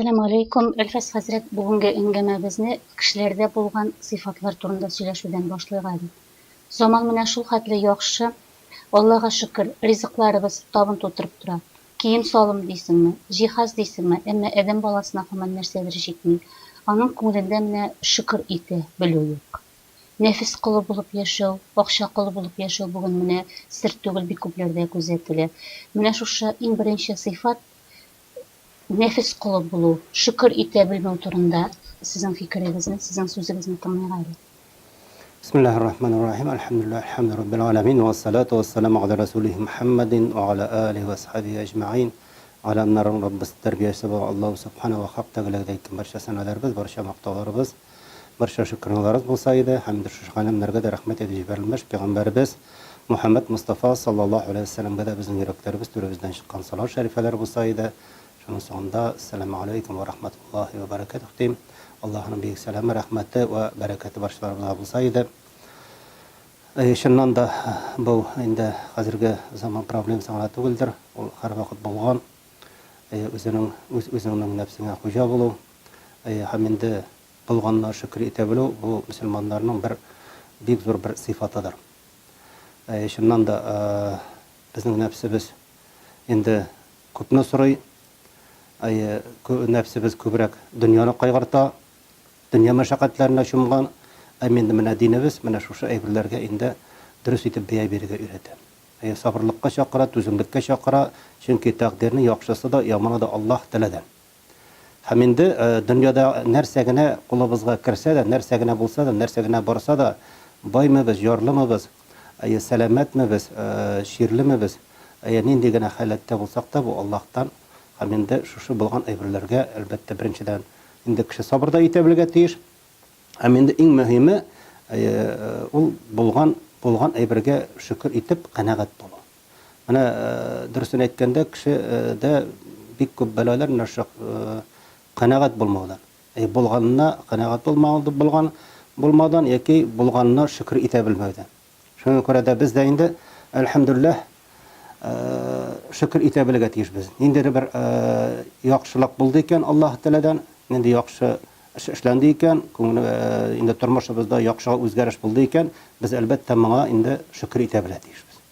Әссәламү аләйкүм, Әлфәс хәзрәт, бүгенге әңгәмәбезне кешеләрдә булган сыйфатлар турында сөйләшүдән башлыйк әле. Заман менә шул хәтле яхшы, Аллага шөкер, ризыкларыбыз табын тутырып тора. Кием-салым дисеңме, җиһаз дисеңме, әмма адәм баласына һаман нәрсәдер җитми. Аның күңелендә менә шөкер итә белү юк. Нәфес колы булып яшәү, акча колы булып яшәү бүген менә сер түгел, бик күпләрдә күзәтелә. Менә шушы иң беренче сыйфат, Нәфес колы булу, шөкер итә белмәү турында сезнең фикерегезне, сезнең сүзегезне тыңлыйк әле. Бисмиллаһир рахманир рахим. Әлхәмдүлиллаһ, әлхәмдү раббил галәмин, вә ссалату вә ссаламу галә расулихи Мухәммәдин вә галә алихи вә асхабихи әҗмәгыйн. Галәмнәрнең Раббысы, тәрбиячесе булган Аллаһу Сүбхәнәһү вә Хак Тәгаләгә әйткән барча сәналәребез, барча мактауларыбыз, барча шөкерналарыбыз булса иде һәм инде шушы галәмнәргә дә рәхмәт итеп җибәрелмеш пәйгамбәребез Мухәммәд Мостафа саллаллаһу галәйһи вә сәлләмгә дә безнең йөрәкләребез түребездән чыккан салат шәрифәләр булса иде. Шуның соңында Әссәламү галәйкүм вә рахматуллаһи вә бәрәкәтүһ дим. Аллаһының бөек сәламе, рәхмәте вә бәрәкәте барчаларыбызга булса иде. Әйе, чыннан да бу инде хәзерге заман проблемасы гына түгелдер, ул һәрвакыт булган. Әйе, үзенең, үз-үзеңнең нәфсеңә хуҗа булу, әйе, һәм инде булганына шөкер итә белү, бу мөселманнарның бер бик зур бер сыйфатыдыр. Әйе, чыннан да, безнең нәфсебез инде күпне сорый, әйе, нәфсебез күбрәк дөньяны кайгырта, дөнья мәшәкатьләренә чумган, әмма инде менә динебез менә шушы әйберләргә инде дөрес итеп бәя бирергә өйрәтә. Әйе, сабырлыкка чакыра, түземлеккә чакыра, чөнки тәкъдирнең яхшысы да, яманы да Аллаһ Тәгаләдән. Һәм инде дөньяда нәрсә генә кулыбызга керсә дә, нәрсә генә булса да, нәрсә генә барса да, баймы без, ярлымы без, әйе, сәламәтме без, чирлеме без, әйе, нинди генә халәттә булсак та, бу Аллаһтан. Һәм инде шушы булган әйберләргә, әлбәттә, беренчедән, инде кеше сабыр да итә белергә тиеш. Һәм инде иң мөһиме, ул булган булган әйбергә шөкер итеп, канәгать булу. Менә дөресен әйткәндә, кешедә бик күп бәлаләр менә шул канәгать булмаудан. Әй, булганына канәгать булмау булган булмаудан яки булганына шөкер итә белмәүдән. Шуңа күрә дә без дә инде, әлхәмдүлилләһ, шөкер итә белергә тиешбез. Ниндидер бер яхшылык булды икән Аллаһ Тәгаләдән, нинди яхшы эш эшләнде икән, күңел инде тормышыбызда яхшыга үзгәреш булды икән, без әлбәттә моңа инде шөкер итә белә тиешбез.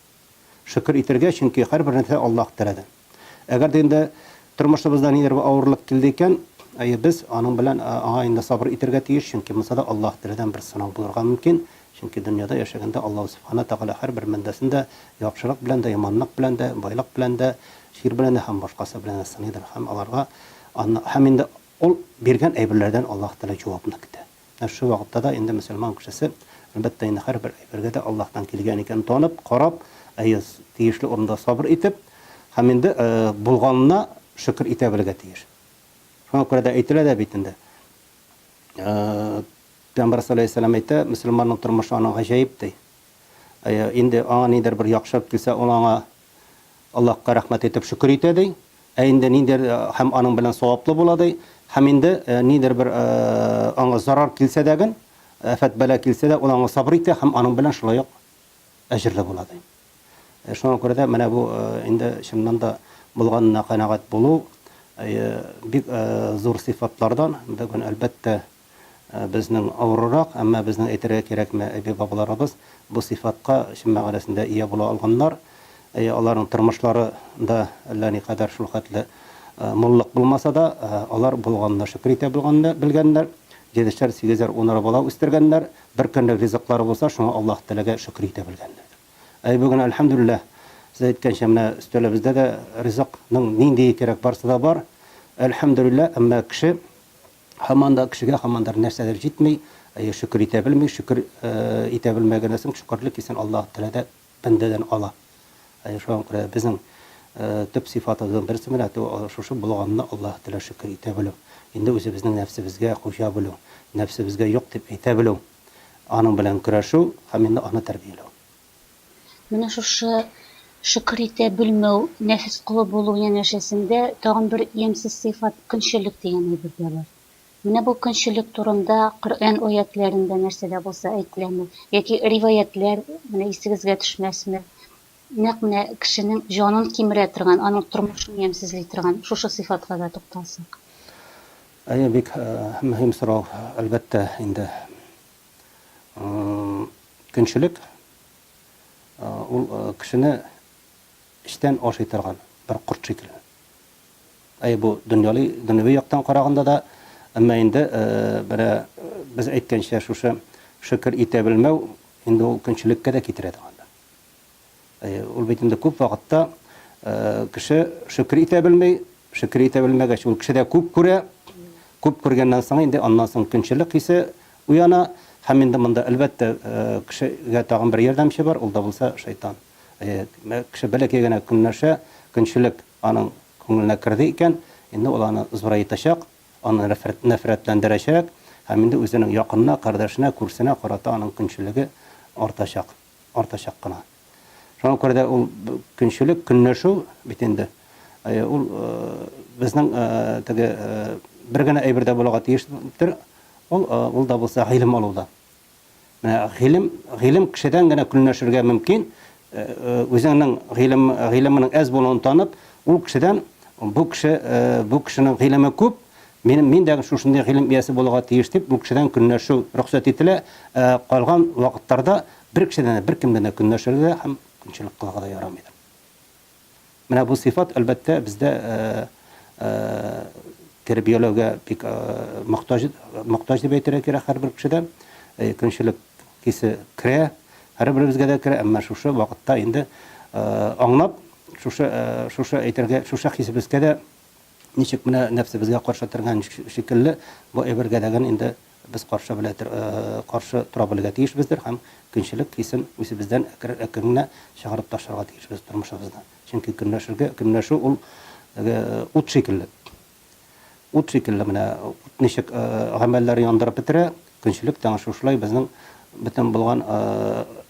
Шөкер итергә, чөнки һәрбер нәрсә Аллаһ Тәгаләдән. Әгәр дә инде тормышыбызда ниндидер бер авырлык килде икән, әйе, без аның белән аңа инде сабыр итәргә тиеш, чөнки монысы да Аллаһ Тәгаләдән бер сынау булырга мөмкин. Чөнки дөньяда яшәгәндә Аллаһ Сүбхәнә Тәгалә һәрбер бәндәсен дә яхшылык белән дә, яманлык белән дә, байлык белән дә, чир белән дә һәм башкасы белән дә сыныйдыр һәм аларга аны һәм инде ул биргән әйберләрдән Аллаһ Тәгалә җавапны көтә. Менә шушы вакытта да инде мөселман кешесе, әлбәттә инде, һәрбер әйбергә дә Аллаһтан килгән икәнен танып, карап, әйе, тиешле урында сабыр итеп һәм инде булганына шөкер итә белергә тиеш. Шуңа күрә дә әйтелә дә бит инде, Пәйгамбәр саллаллаһу алейһи ва сәлләм әйтә, мөселманның тормышы аның гаҗәеп ди. Әйе, инде аңа нидер бер яхшылык килсә, ул аңа Аллаһка рәхмәт әйтеп шөкер итә ди. Ә инде нидер һәм аның белән саваплы була ди. Һәм инде нидер бер аңа зарар килсә дә ген, афәт бәла килсә дә, ул аңа сабыр итә һәм аның белән шулай ук әҗерле була ди. Шуңа күрә дә менә бу инде чыннан да булганына канәгать булу бик зур сыйфатлардан. Бүген, әлбәттә, Безнең авыррак, әмма безнең әйтергә кирәкме, әби-бабаларыбыз бу сыйфатка чын мәгънәсендә ия була алганнар. Әйе, аларның тормышлары да әллә никадәр шулхәтле муллык булмаса да, алар булганына шөкер итә белгәннәр, җидешәр, сигезәр, унар бала үстергәннәр, бер көнлек ризыклары булса, шуңа Аллаһ Тәгаләгә шөкер итә белгәннәр. Әй, бүген, әлхәмдүлилләһ, сез әйткәнчә, менә өстәлебездә дә ризыкның ниндие кирәк, барысы да бар, әлхәмдүлилләһ, әмма кеше Һаман да кешегә һаман да нәрсәдер җитми, әйе, шөкер итә белми, шөкер итә белмәгәннән соң шөкерлек исен Аллаһ Тәгалә дә бәндәдән ала. Әйе, шуңа күрә безнең төп сыйфатыбызның берсе менә шушы булганына Аллаһ Тәгалә шөкер итә белү. Инде үзебезнең нәфсебезгә хуҗа белү, нәфсебезгә юк дип әйтә белү, аның белән көрәшү һәм инде аны тәрбияләү. Менә шушы шөкер итә белмәү, нәфес колы булу янәшәсендә тагын бер ямьсез сыйфат, көнчеллек дигән әйбер дә бар. Менә бу көнчеллек турында Коръән аятьләрендә нәрсә дә булса әйтеләме? Яки риваятьләр менә исегезгә төшмәсме? Нәкъ менә кешенең җанын кимерә торган, аның тормышын ямьсезли торган шушы сыйфатка да тукталсак. Әйе, бик мөһим сорау, әлбәттә, инде. Көнчелек ул кешене эчтән ашый торган бер корт шикелле. Әйе, бу дөньяли, дөньяви яктан караганда да, әмма инде менә без әйткәнчә, шушы шөкер итә белмәү инде ул көнчелеккә дә китерә торгандыр. Ул бит инде күп вакытта кеше шөкер итә белми, шөкер итә белмәгәч, ул кеше дә күп күрә, күп күргәннән соң инде аннан соң көнчелек хисе уяна һәм инде монда әлбәттә кешегә тагын бер ярдәмче бар, ул да булса шайтан. Кеше бәләкәй генә көнләшә, көнчелек аның күңеленә керде икән, инде ул аны зурайтачак, аны нәфрәтләндерәчәк һәм инде үзенең якынына, кардәшенә, күршесенә карата аның көнчелеге артачак. Артачак кына. Шуңа күрә дә ул көнчелек, көнләшү бит инде. Ул безнең теге бер генә әйбер дә булырга тиештер. Ул ул да булса гыйлем алуда. Менә гыйлем, гыйлем кешедән генә көнләшергә мөмкин. Үзеңнең гыйлем, гыйлеменең әз булуын танып, ул кешедән бу кеше, бу кешенең гыйлеме күп, Минем, мин дә шушындый гыйлем иясе булырга тиеш дип, бу кешедән көнләшү рөхсәт ителә. Ә калган вакытларда бер кешедән дә, беркемнән дә көнләшергә дә һәм көнчелек кылырга да ярамыйдыр. Менә бу сыйфат, әлбәттә, бездә тәрбияләүгә бик мохтаҗ, мохтаҗ дип әйтергә кирәк һәрбер кешедә. Көнчелек хисе керә, һәрберебезгә дә керә, әмма шушы вакытта инде аңлап, шушы, шушы әйтергә, шушы хисебезгә дә Ничек менә нәфсебезгә каршы торган шикелле, бу әйбергә дә инде без каршы белә каршы тора белергә тиешбездер һәм көнчелек хисен үзебездән әкрен-әкрен генә чыгарып ташларга тиешбез тормышыбыздан. Чөнки көнләшергә, көнләшү ул ут шикелле. Ут шикелле менә ут ничек гамәлләрне яндырып бетерә, көнчелек тә шушылай безнең бөтен булган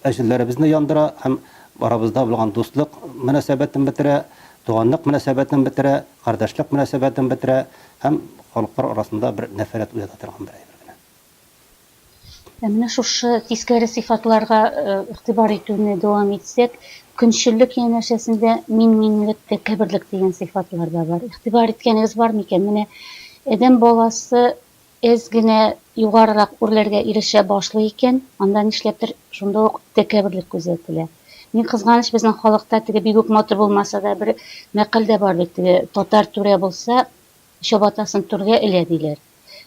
әҗерләребезне яндыра һәм арабызда булган дуслык мөнәсәбәтен бетерә, туганлык мөнәсәбәтен бетерә, кардәшлек мөнәсәбәтен бетерә һәм халыклар арасында бер нәфрәт уята торган бер әйбер генә. Ә менә шушы тискәре сыйфатларга игътибар итүне дәвам итсәк, көнчеллек янәшәсендә мин-минлек, тәкәбберлек дигән сыйфатлар да бар. Игътибар иткәнегез бар микән? Менә адәм баласы әз генә югарырак үрләргә ирешә башлый икән, анда нишләптер шунда ук тәкәбберлек күзәтелә. Ни кызганыч, безнең халыкта теге бик үк матур булмаса да бер мәкаль дә бар бит, теге татар түрә булса, чабатасын түргә элә диләр.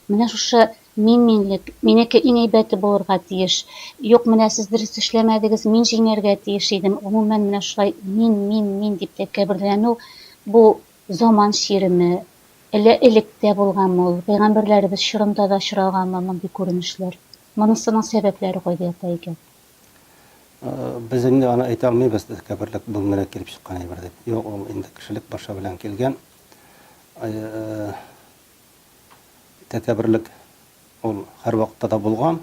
Менә шушы мин-минлек, минеке иң әйбәте булырга тиеш, юк, менә сез дөрес эшләмәдегез, мин җиңәргә тиеш идем, гомумән, менә шулай мин, мин, мин дип тәкәбберләнү, бу заман чиреме, әллә элек тә булганмы ул, пәйгамбәрләребез чорында да очраганмы мондый күренешләр? Монысының сәбәпләре кайда ята икән? Без инде аны әйтә алмыйбыз, тәкәбберлек бүген генә килеп чыккан әйбер дип. Юк, ул инде кешелек башы белән килгән. Тәкәбберлек ул һәрвакытта да булган.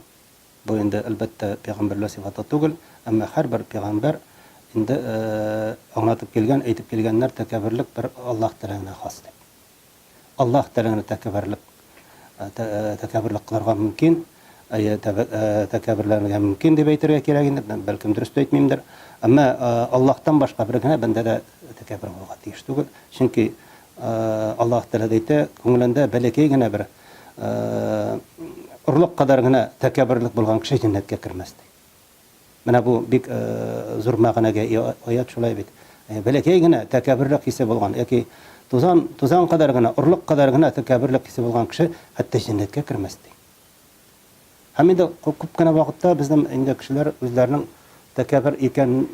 Бу инде, әлбәттә, пәйгамбәрләр сыйфаты түгел, әмма һәрбер пәйгамбәр инде аңлатып килгән, әйтеп килгәннәр, тәкәбберлек бер Аллаһ Тәгаләгә генә хас дип. Аллаһ Тәгалә генә тәкәбберлек тәкәбберлек кылырга мөмкин, тәкәбберләнергә мөмкин дип әйтергә кирәк инде, бәлкем дөрес тә әйтмимдер. Әмма Аллаһтан башка бер генә бәндә дә тәкәббер булырга тиеш түгел. Чөнки Аллаһ Тәгалә дә әйтә, күңелендә бәләкәй генә бер орлык кадәр генә тәкәбберлек булган кеше җәннәткә кермәс ди. Менә бу бик зур мәгънәгә ия аять шулай бит. Бәләкәй генә тәкәбберлек хисе булган яки тузан, тузан кадәр генә, орлык кадәр генә тәкәбберлек хисе булган кеше хәтта җәннәткә кермәс ди. Һәм инде күп кенә вакытта безнең инде кешеләр үзләренең тәкәббер икәнен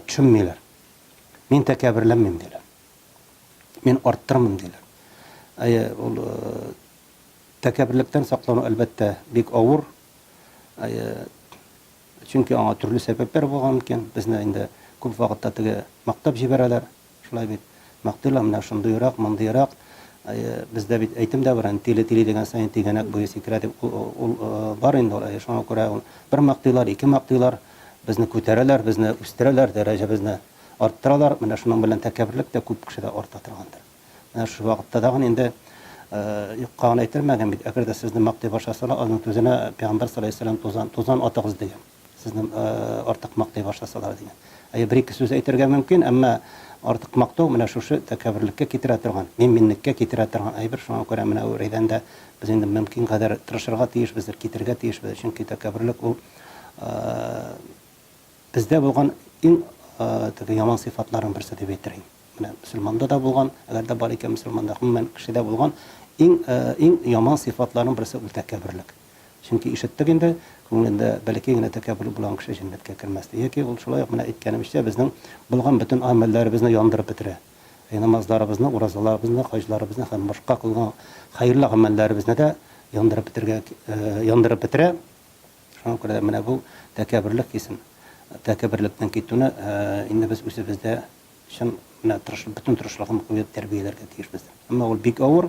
төшенмиләр. Мин тәкәбберләнмим диләр. Мин арттырмыйм, диләр. Әйе, ул тәкәбберлектән саклану, әлбәттә, бик авыр. Әйе, чөнки аңа төрле сәбәпләр булган мөмкин. Безне инде күп вакытта теге мактап җибәрәләр. Шулай бит. Мактыйлар, менә шундыйрак, мондыйрак. Әйе, бездә бит әйтем дә бар, тиле-тиле дигән саен тигәнәк буе сикерә дип, ул бар инде ул. Әйе, шуңа күрә ул бер мактыйлар, ике мактыйлар, безне күтәрәләр, безне үстерәләр, дәрәҗәбезне арттыралар, менә шуның белән тәкәбберлек тә күп кешедә арта торгандыр. Менә шушы вакытта тагын инде юкка гына әйтелмәгән бит, әгәр дә сезне мактый башласалар, аның түзенә пәйгамбәр саллаллаһу алейһи вәсәлләм тузан, тузан атыгыз дигән. Сезне артык мактый башласалар дигән. Әйе, бер-ике сүз әйтергә мөмкин, әмма Артык мактау менә шушы тәкәбберлеккә китерә торган, мин-минлеккә китерә торган әйбер. Шуңа күрә менә бу рәйдән дә без инде мөмкин кадәр тырышырга тиешбездер, китергә тиешбез. Чөнки тәкәбберлек ул бездә булган иң теге яман сыйфатларның берсе дип әйтер идем. Менә мөселманда да булган, әгәр дә бар икән мөселманда, гомумән кешедә булган иң иң яман сыйфатларның берсе ул тәкәбберлек. Чөнки ишеттек инде, күңелендә бәләкәй генә тәкәбберлек булган кеше җәннәткә кермәс ди. Яки ул шулай ук менә әйткәнемчә, безнең булган бөтен гамәлләребезне яндырып бетерә. Әй, намазларыбызны, уразаларыбызны, хаҗларыбызны һәм башка кылган хәерле гамәлләребезне дә яндырып бетергә, яндырып бетерә. Шуңа күрә дә менә бу тәкәбберлек хисен, тәкәбберлектән китүне инде без үзебездә чын менә тырыш, бөтен тырышлыгын куеп тәрбияләргә тиешбез. Әмма ул бик авыр.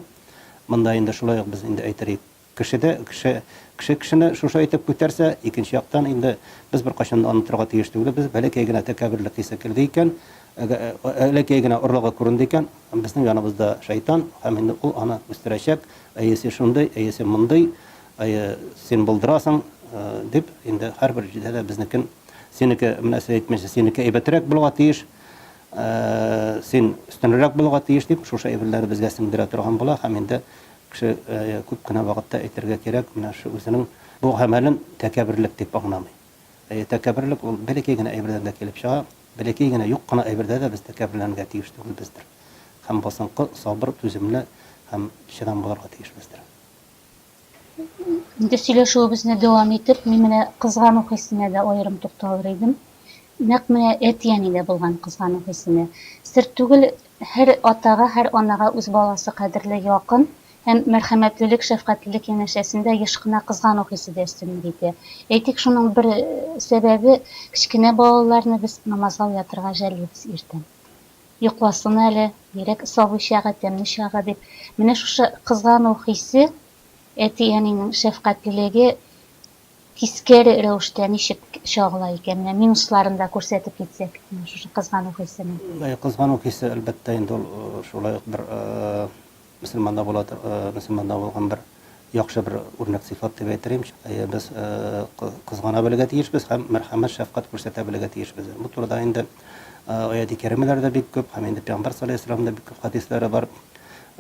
Монда инде шулай ук без инде әйтер идек, Кеше дә, кеше, кеше кешене шушы әйтеп күтәрсә, икенче яктан инде без беркайчан да онытырга тиеш түгелбез, бәләкәй генә тәкәбберлек хисе керде икән, бәләкәй генә орлыгы күренде икән, безнең яныбызда шайтан, һәм инде ул аны үстерәчәк, әйе, син шундый, әйе, син мондый, әйе, син булдырасың, дип, инде һәрбер җирдә дә безнекен, синеке, менә сез әйтмешли, синеке әйбәтрәк булырга тиеш, син өстенрәк булырга тиеш дип, шушы әйберләрне безгә сеңдерә торган була һәм инде Кеше күп кенә вакытта әйтергә кирәк, менә шу үзенең бу гамәлен тәкәбберлек дип аңламый. Әйе, тәкәбберлек ул бәләкәй генә әйбердән дә килеп чыга, бәләкәй генә, юк кына әйбердә дә без тәкәбберләнергә тиеш түгелбездер. Һәм басынкы, сабыр, түземле һәм чыдам булырга тиешбездер. Инде сөйләшүебезне дәвам итеп, мин менә кызгану хисенә дә аерым тукталыр идем. Нәкъ менә әти-әнидә булган кызгану хисенә. Сер түгел, һәр атага, һәр анага үз баласы кадерле, якын һәм мәрхәмәтлелек, шәфкатьлелек янәшәсендә еш кына кызгану хисе дә өстенлек итә. Әйтик, шуның бер сәбәбе, кечкенә балаларны без намазга уятырга жәллибез иртән. Йокласын әле, бигрәк сабый чагы, тәмле чагы дип. Менә шушы кызгану хисе, әти-әнинең шәфкатьлелеге Тискәре рәвештә ничек чагыла икән? Менә минусларын да күрсәтеп китсәк, менә шушы кызгану хисенең. Әйе, кызгану хисе, әлбәттә, инде ул шулай ук бер мөселманда була, мөселманда булган бер яхшы бер үрнәк сыйфат дип әйтер идем. Әйе, без кызгана белергә тиешбез һәм мәрхәмәт, шәфкать күрсәтә белергә тиешбез. Бу турыда инде аят-и кәримәләр дә бик күп һәм инде Пәйгамбәр саллаллаһу алейһи ва сәлләмнең дә бик күп хәдисләре бар.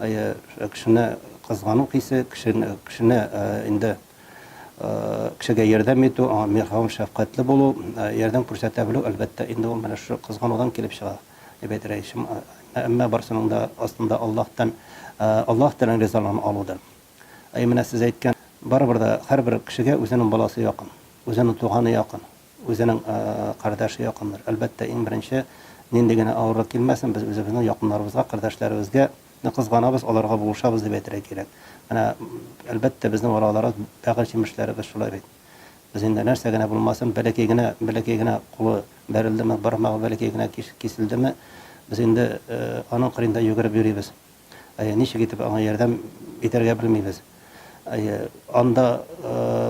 Әйе, кешене кызгану хисе, кешене, кешене инде Кешегә ярдәм итү, аңа миһербан, шәфкатьле булу, ярдәм күрсәтә белү, әлбәттә, инде ул менә шушы кызганудан килеп чыга, дип әйтер идем. Әмма барысының да астында Аллаһтан, Аллаһ Тәгаләнең ризалыгын алудыр. Әй, менә сез әйткән, барыбер дә һәрбер кешегә үзенең баласы якын, үзенең туганы якын, үзенең кардәше якындыр. Әлбәттә, иң беренче, нинди генә авырлык килмәсен, без үзебезнең якыннарыбызга, кардәшләребезгә Ны кызганабыз, аларга булышабыз дип әйтергә кирәк. Менә, әлбәттә, безнең араларыбыз, бәгырь җимешләребез шулай бит. Без инде нәрсә генә булмасын, бәләкәй генә, бәләкәй генә кулы бәрелдеме, бармагы бәләкәй генә киселдеме, без инде аның кырыенда йөгереп йөрибез. Әйе, ничек итеп аңа ярдәм итәргә белмибез. Әйе, анда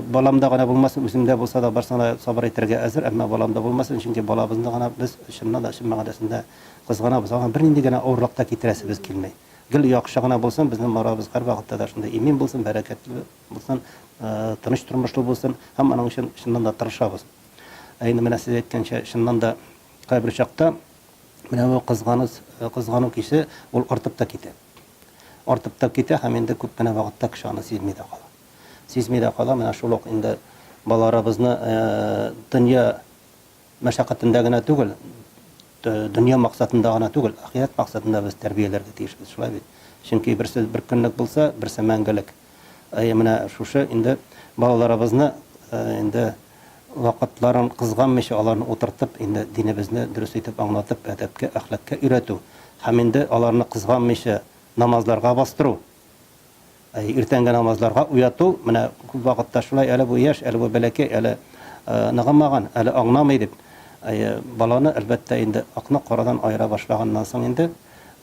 баламда гына булмасын, үземдә булса да барсына да сабыр итәргә әзер, әмма баламда булмасын, чөнки балабызны гына без чыннан да, чын мәгънәсендә кызганабыз. Аңа бернинди генә авырлык та китерәсебез килми. Гел яхшы гына булсын, безнең арабыз һәрвакытта да шундый имин булсын, бәрәкәтле булсын, тыныч тормышлы булсын һәм аның өчен чыннан да тырышабыз. Ә инде менә сез әйткәнчә, чыннан да кайбер чакта менә бу кызганыч, кызгану хисе ул артып та китә. Артып та китә һәм инде күп кенә вакытта кеше аны сизми дә кала. Сизми дә кала, менә шул ук инде балаларыбызны дөнья мәшәкатендә генә түгел, дөнья максатында гына түгел, ахирәт максатында без тәрбияләргә тиешбез, шулай бит? Чөнки берсе бер көнлек булса, берсе мәңгелек. Әйе, менә шушы инде балаларыбызны инде вакытларын кызганмыйча аларны утыртып, инде динебезне дөрес итеп аңлатып, әдәпкә, әхлакка өйрәтү һәм инде аларны кызганмыйча намазларга бастыру, Иртәнге намазларга уяту, менә күп вакытта шулай, әле бу яшь, әле бу бәләкәй, әле ныгымаган, әле аңламый дип. Баланы, әлбәттә, инде акны карадан аера башлаганнан соң инде,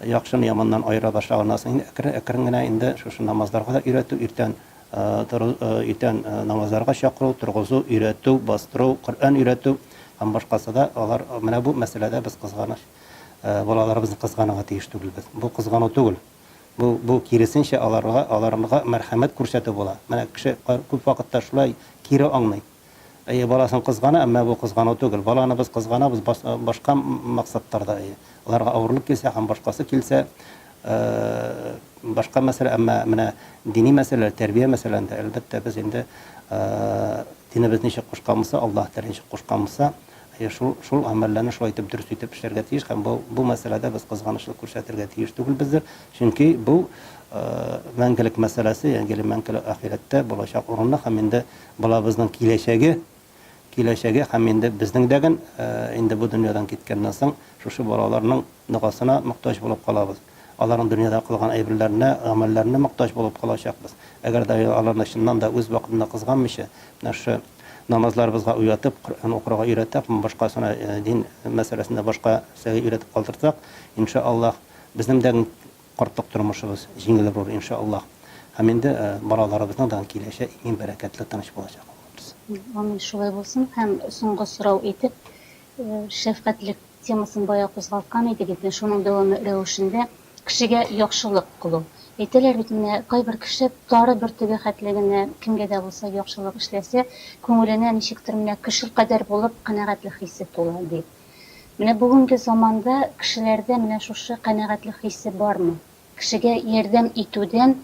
яхшыны яманнан аера башлаганнан соң инде әкрен-әкрен генә инде шушы намазларга да өйрәтү, иртән иртән намазларга чакыру, торгызу, өйрәтү, бастыру, Коръән өйрәтү һәм башкасы да, алар менә бу мәсьәләдә без кызганыч, балаларыбызны кызганырга тиеш түгелбез. Бу кызгану түгел. Бу, бу киресенчә аларга, аларга мәрхәмәт күрсәтү була. Менә кеше күп вакытта шулай кире аңлый. Әйе, баласын кызгана, әмма бу кызгану түгел. Баланы без кызганабыз башка максатларда, әйе. Аларга авырлык килсә һәм башкасы килсә, башка мәсьәлә, әмма менә дини мәсьәләләр, тәрбия мәсьәләләрендә, әлбәттә, без инде динебез ничек кушкан булса, Аллаһ Тәгалә ничек кушкан булса, әйе, шул, шул гамәлләрне шулай итеп дөрес итеп эшләргә тиеш һәм бу, бу мәсьәләдә без кызганычлык күрсәтергә тиеш түгелбездер. Чөнки бу мәңгелек мәсьәләсе, ягъни мәңгелек ахирәттә булачак урыны һәм инде Балабызның киләчәге, киләчәге һәм инде безнең дә ген, инде бу дөньядан киткәннән соң, шушы балаларның догасына мохтаҗ булып калабыз. Аларның дөньяда кылган әйберләренә, гамәлләренә мохтаҗ булып калачакбыз. Әгәр дә аларны чыннан да үз вакытында кызганмыйча, менә шушы намазларыбызга уятып, Коръән укырга өйрәтеп, башкасына дин мәсьәләсендә башка нәрсәгә өйрәтеп калдырсак, инша Аллаһ, безнең дә Картлык тормышыбыз җиңел булыр, инша Аллаһ. Һәм инде балаларыбызның да киләчә имин, бәрәкәтле, тыныч булачак, Алла бирса. Амин, шулай булсын. Һәм соңгы сорау итеп, шәфкатьлек темасын бая кузгалткан идек инде, шуның дәвамы рәвешендә кешегә яхшылык кылу. Әйтәләр бит, менә кайбер кеше тары бөртеге хәтле генә кемгә дә булса яхшылык эшләсә, күңеленә ничектер менә көшел кадәр булып канәгатьлек хисе тула, ди. Менә бүгенге заманда кешеләрдә менә шушы канәгатьлек хисе бармы? Кешегә ярдәм итүдән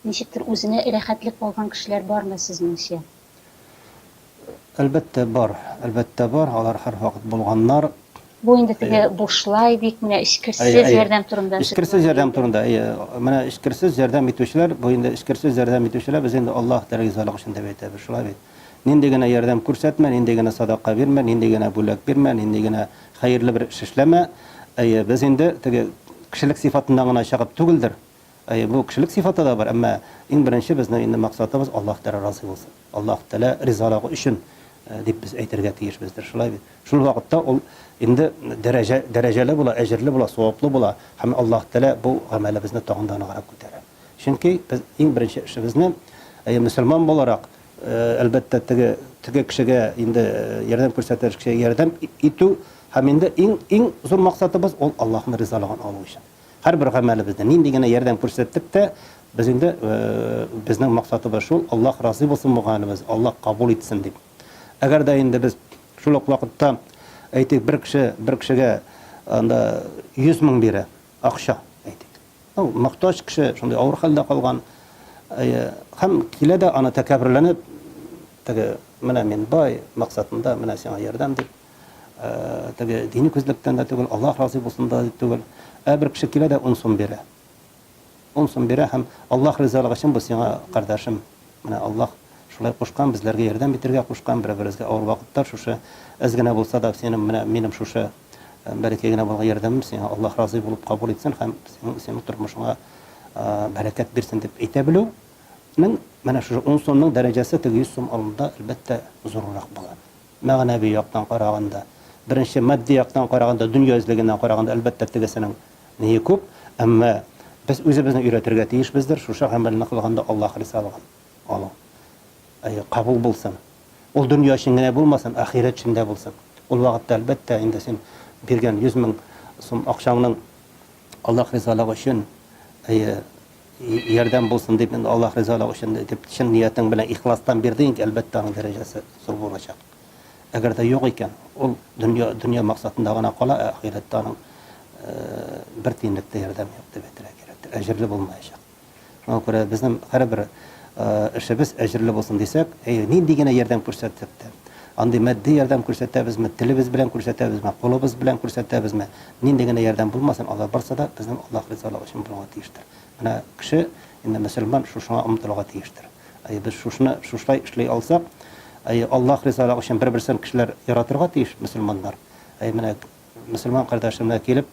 ничектер үзенә рәхәтлек алган кешеләр бармы сезнеңчә? Әлбәттә, бар. Әлбәттә, бар. Алар һәрвакыт булганнар. Бу инде теге бушлай бик менә эчкерсез ярдәм турында. Эчкерсез ярдәм турында, әйе. Менә эчкерсез ярдәм итүчеләр, бу инде эчкерсез ярдәм итүчеләр, без инде Аллаһ Тәгалә ризалыгы өчен дип әйтәбез, шулай бит. Нинди генә ярдәм күрсәтмә, нинди генә садака бирмә, нинди генә бүләк бирмә, нинди генә хәерле бер эш эшләмә, әйе, без инде теге кешелек сыйфатыннан гына чыгып түгелдер. Әйе, бу кешелек сыйфаты да бар, әмма иң беренче безнең инде максатыбыз Аллаһ Тәгалә разый булсын. Аллаһ Тәгалә ризалыгы өчен дип без әйтергә тиешбездер, шулай бит? Шул вакытта ул инде дәрәҗә, дәрәҗәле була, әҗерле була, саваплы була һәм Аллаһ Тәгалә бу гамәлебезне тагын да ныграк күтәрә. Чөнки без иң беренче эшебезне, әйе, мөселман буларак, әлбәттә, теге теге кешегә инде ярдәм күрсәтер кешегә ярдәм итү һәм инде иң иң зур максатыбыз ул Аллаһның ризалыгын алу өчен. Һәрбер гамәлебездә нинди генә ярдәм күрсәттек тә, без инде безнең максатыбыз шул, Аллаһ разый булсын бу гамәлебез, Аллаһ кабул итсен дип. Әгәр дә инде без шул ук вакытта, әйтик, бер кеше бер кешегә анда 100 мең бирә акча, әйтик. Ну, мохтаҗ кеше, шундый авыр хәлдә калган. Һәм килә дә аны тәкәбберләнеп, теге, менә мин бай максатында, менә сиңа ярдәм дип, теге дини күзлектән дә түгел, Аллаһ разый булсын да дип түгел. Ә бер кеше килә дә 10 сум бирә. 10 сум бирә һәм Аллаһ ризалыгы өчен бу сиңа, кардәшем, менә Аллаһ шулай кушкан, безләргә ярдәм итәргә кушкан, бер-беребезгә авыр вакытта шушы әз генә булса да синең менә минем шушы Бәләкәй генә булган ярдәмем сиңа Аллаһ разый булып кабул итсен һәм синең, синең тормышыңа бәрәкәт бирсен дип әйтә белү нең менә шушы 10 сумның дәрәҗәсе теге 100 сум алдында, әлбәттә, зуррак була. Мәгънәви яктан караганда, беренче матди яктан караганда, дөнья эзлегеннән караганда, әлбәттә, тегесенең ние күп, әмма без үзебезне өйрәтергә тиешбездер, шушы гамәлне кылганда Аллаһ ризалыгын алу. Әйе, кабул булсын. Ул дөнья өчен генә булмасын, ахирәт өчен дә булсын. Ул вакытта, әлбәттә, инде син биргән 100 мең сум акчаңның Аллаһ ризалыгы өчен, әйе, ярдәм булсын дип, инде Аллаһ ризалыгы өчен дип, чын ниятең белән ихластан бирдең икән, әлбәттә, аның дәрәҗәсе зур булачак. Әгәр дә юк икән, ул дөнья, дөнья максатында гына кала, ә ахирәттә аның бер тиенлек тә ярдәме юк дип әйтергә кирәктер, әҗерле булмаячак. Шуңа күрә безнең һәрбер эшебез әҗерле булсын дисәк, әйе, нинди генә ярдәм күрсәтсәк тә, андый матди ярдәм күрсәтәбезме, телебез белән күрсәтәбезме, кулыбыз белән күрсәтәбезме, нинди генә ярдәм булмасын, алар барсы да безнең Аллаһ ризалыгы өчен булырга тиештер. Менә кеше, инде мөселман шушыңа омтылырга тиештер. Әйе, без шушыны шушылай эшли алсак, әйе, Аллаһ ризалыгы өчен бер-берсен кешеләр яратырга тиеш, мөселманнар. Әйе, менә Мөселман кардәшемә килеп,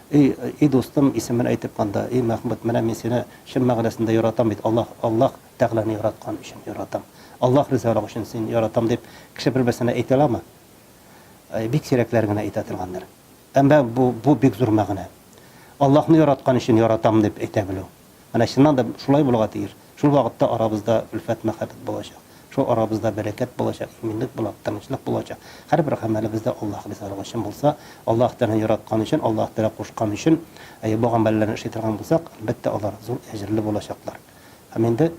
Эй, эй дустым, исемен әйтеп анда, эй Мәхмүт, менә мин сине чын мәгънәсендә яратам бит, Аллаһ, Аллаһ Тәгаләне яраткан өчен яратам. Аллаһ ризалыгы өчен сине яратам дип, кеше бер-берсенә әйтә аламы? Бик сирәкләр генә әйтә торгандыр. Әмма бу, бу бик зур мәгънә. Аллаһны яраткан өчен яратам дип әйтә белү. Менә чыннан да шулай булырга тиеш. Шул вакытта арабызда өлфәт, мәхәббәт булачак. Шул арабызда бәрәкәт булачак, иминлек була, тынычлык булачак. Һәрбер гамәлебездә Аллаһ ризалыгы өчен булса, Аллаһ Тәгаләне яраткан өчен, Аллаһ Тәгалә кушкан өчен, әйе, бу гамәлләрне эшли торган булсак, әлбәттә, алар зур әҗерле булачаклар. Һәм инде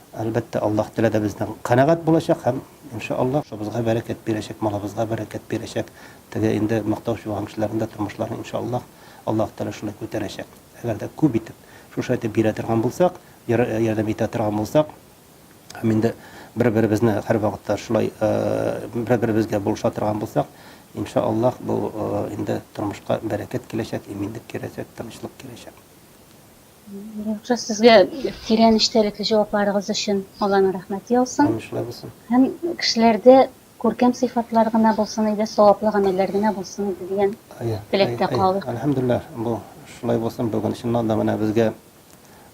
Әлбәттә, Аллаһ Тәгалә дә бездән канәгать булачак һәм, иншаАллаһ, шубызга бәрәкәт бирәчәк, малыбызга бәрәкәт бирәчәк. Теге инде мохтаҗ булган кешеләрнең дә тормышларын, иншаАллаһ, Аллаһ Тәгалә шулай күтәрәчәк. Әгәр дә күп итеп, шушы итеп бирә торган булсак, ярдәм итә торган булсак, һәм инде бер-беребезне һәрвакытта шулай бер-беребезгә булыша торган булсак, иншаАллаһ, бу инде тормышка бәрәкәт киләчәк, иминлек киләчәк, тынычлык киләчәк. Яхшы, сезгә тирән эчтәлекле җавапларыгыз өчен Алланың рәхмәте яусын. Амин, шулай булсын. Һәм кешеләрдә күркәм сыйфатлар гына булсын иде, саваплы гамәлләр генә булсын иде дигән теләктә калыйк. Әлхәмдүлилләһ, бу шулай булсын. Бүген чыннан да менә безгә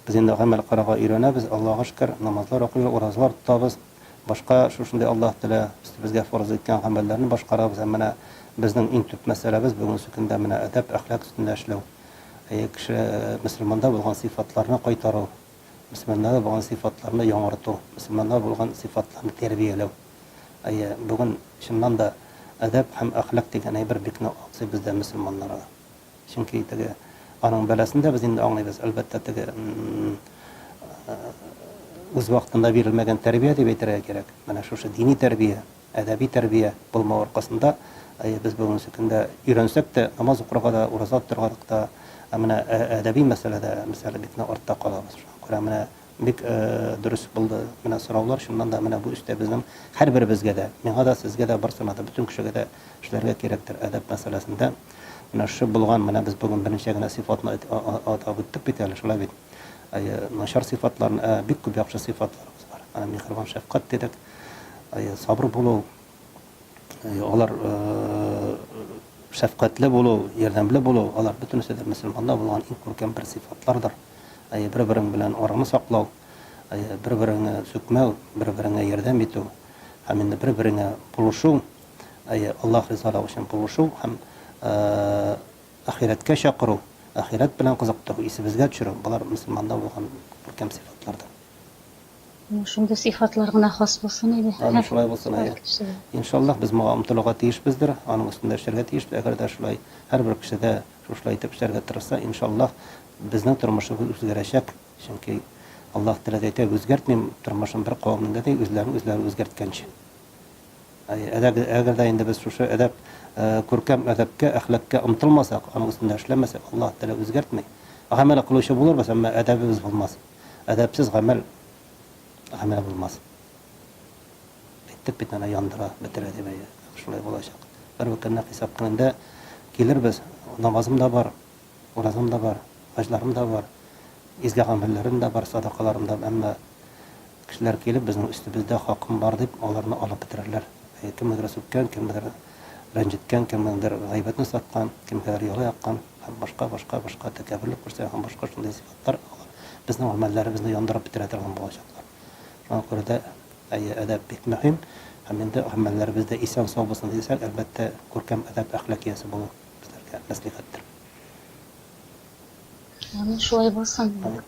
без инде гамәл кылырга өйрәнәбез, Аллага шөкер, намазлар укыйбыз, уразалар тотабыз, башка шушындый Аллаһ Тәгалә өстебезгә фарыз иткән гамәлләрне башкарабыз. Һәм менә безнең иң төп мәсьәләбез бүгенге көндә менә әдәп, әхлак өстендә эшләү. Әйе, кеше мөселманда булган сыйфатларны кайтару, мөселманда булган сыйфатларны яңарту, мөселманда булган сыйфатларны тәрбияләү. Әйе, бүген чыннан да әдәп һәм әхлак дигән әйбер бик нык аксый бездә мөселманнарда. Чөнки теге аның бәласен дә без инде аңлыйбыз. Әлбәттә, теге үз вакытында бирелмәгән тәрбия дип әйтергә кирәк. Менә шушы дини тәрбия, Әдәби тәрбия булмау аркасында без бүгенге көндә өйрәнсәк тә, намаз укырга да, ураза тотарга да, ә менә әдәби мәсьәләдә, мәсьәлә бик нык артта калабыз. Шуңа күрә менә бик дөрес булды менә сораулар, чыннан да менә бу эштә безнең һәрберебезгә дә, миңа да, сезгә дә, барсына да, бөтен кешегә дә эшләргә кирәктер әдәп мәсьәләсендә. Менә шушы булган, менә без бүген берничә генә сыйфатны атап үттек бит әле, шулай бит. Начар сыйфатларны, бик күп яхшы сыйфатларыбыз бар. Менә миһербан, шәфкать дидек. Сабыр булу, алар шәфкатьле булу, ярдәмле булу, алар бөтенесе дә мөселманда булган иң күркәм бер сыйфатлардыр. Бер-берең белән араны саклау, бер-береңне сүкмәү, бер-береңә ярдәм итү һәм инде бер-береңә булышу, Аллаһ ризалыгы өчен булышу һәм ахирәткә чакыру, ахирәт белән кызыктыру, исебезгә төшерү, болар мөселманда булган күркәм сыйфатлардыр. Менә шундый сыйфатлар гына хас булсын иде. Амин, шулай булсын, әйе. Иншаллаһ, без моңа омтылырга тиешбездер, аның өстендә эшләргә тиешбез. Әгәр дә шулай һәрбер кеше дә шушылай итеп эшләргә тырышса, иншаллаһ, безнең тормышыбыз үзгәрәчәк. Чөнки Аллаһ Тәгалә дә әйтә, үзгәртмим тормышын бер кавемнең дә, ди, үзләрен үзләре үзгәрткәнче. Әгәр дә инде без шушы әдәп, күркәм әдәпкә, әхлакка омтылмасак, аның өстендә эшләмәсәк, Аллаһ Тәгалә үзгәртми. Гамәл кылучы булырбыз, әмма әдәбебез булмас. Әдәпсез гамәл гамәл булмас. Әйттек бит әнә яндыра, бетерә дип әйе. Шулай булачак. Бер бер көнне хисап көнендә килербез, намазым да бар, уразам да бар, хаҗларым да бар, изге гамәлләрем дә бар, садакаларым да, әмма кешеләр килеп безнең өстебездә хакым бар дип аларны алып бетерерләр. Әйе, кемнедер сүккән, кемнедер рәнҗеткән, кемнеңдер гайбәтен саткан, кемгәдер яла яккан һәм башка, башка, башка тәкәбберлек күрсәткән һәм башка шундый сыйфатлар алар безнең гамәлләребезне яндырып бетерә торган булачаклар. Шуңа күрә дә, әйе, әдәп бик мөһим һәм инде гамәлләребез дә исән-сау булсын дисәк, әлбәттә, күркәм әдәп-әхлак иясе булу безләргә мәслихәттер. Амин, шулай булсын. Амин.